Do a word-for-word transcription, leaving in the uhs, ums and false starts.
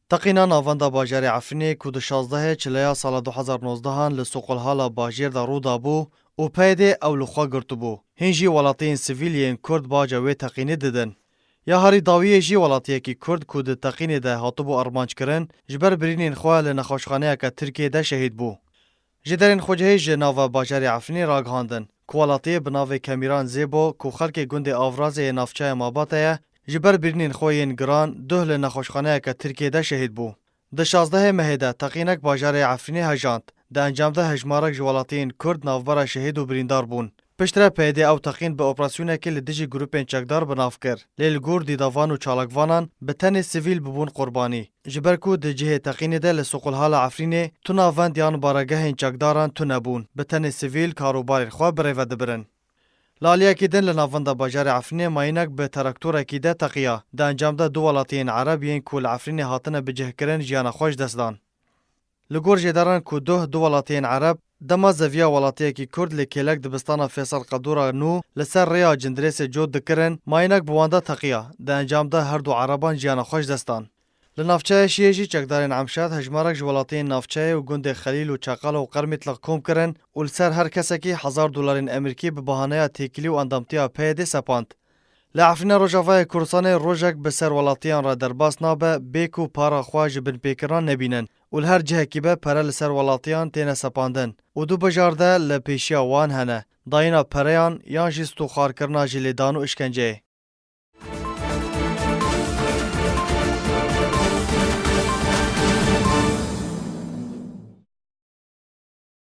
Teqîna navenda bajarê Efrînê ku di şazdehê çileya sala du hezar nozdehan li Soqolhala bajêr de rû dabû û P Y D'ê ew li xwe girtibû. Hîn jî welatiyên sivîl yên Kurd baca wê teqînê didin. Ya herî dawiyê jî welatiyekî Kurd ku di teqînê de hatibû armanckirin, ji ber birînên xwe li nexweşxaneyeke Tirkiyê de şehîd bû. Jêderên xwecihî ji nava bajarê Efrînê ragihandin ku welatiyê bi navê Kemîran Zêbo ku xelkê gundê Avrazê yê navçeya Mabate ye, ji ber birînên xwe yên giran duh li nexweşxaneyeke Tirkiyê de şehîd bû. Di şazdehê mehê de teqînek bajarê Efrînê hejand. Di encam de hejmarek ji welatiyên Kurd navbera şehîd û birîndar bûn. Piştre P Y D ew teqîn bi operasyonekê li dijî grûpên çekdar bi nav kir. Lê li gor dîdavan û çalakvanan bi tenê sivîl bibûn qurbanî. Ji ber ku di cihê teqînê de li Soqolhala Efrînê tu navend yan baregehên çekdaran tune bûn, bi tenê sivîl karûbarên xwe bi rê ve dibirin. Li aliyekî din li navenda bajarê Efrînê mayînek bi traktorekî de teqiya. Di encam de du welatiyên Ereb yên ku li Efrînê hatine bicihkirin jiyana xwe ji dest dan. Li gor jêderan ku duh du welatiyên Ereb dema zeviya welatiyekî Kurd li kêlek dibistana Fêsal Qedûra nû li ser rêya Cindirêsê cot dikirin, mayînek bi wan de teqiya. Di encam de her du Ereban jiyana xwe ji dest dan. Li navçeya Şiyê jî çekdarên Emşad hejmarek ji welatiyên navçeyê û gundê Xelîl û Çeqala û Qermîtlix kom kirin û li ser her kesekî hezar dolarên Emerîkî bi bahaneya têkilî û endamtiya P Y D'ê sepand. Li Efrîna Rojavayê Kurdistanê rojek bi ser welatiyan re derbas nabe bê ku para xwe ji binpêkirina nebînin û li her cihekî be pere li ser welatiyan têne sepandin û du bijarde li pêşiya wan hene, dayîna pereyan yan jî stûxwarkirina ji lêdan û îşkenceyê.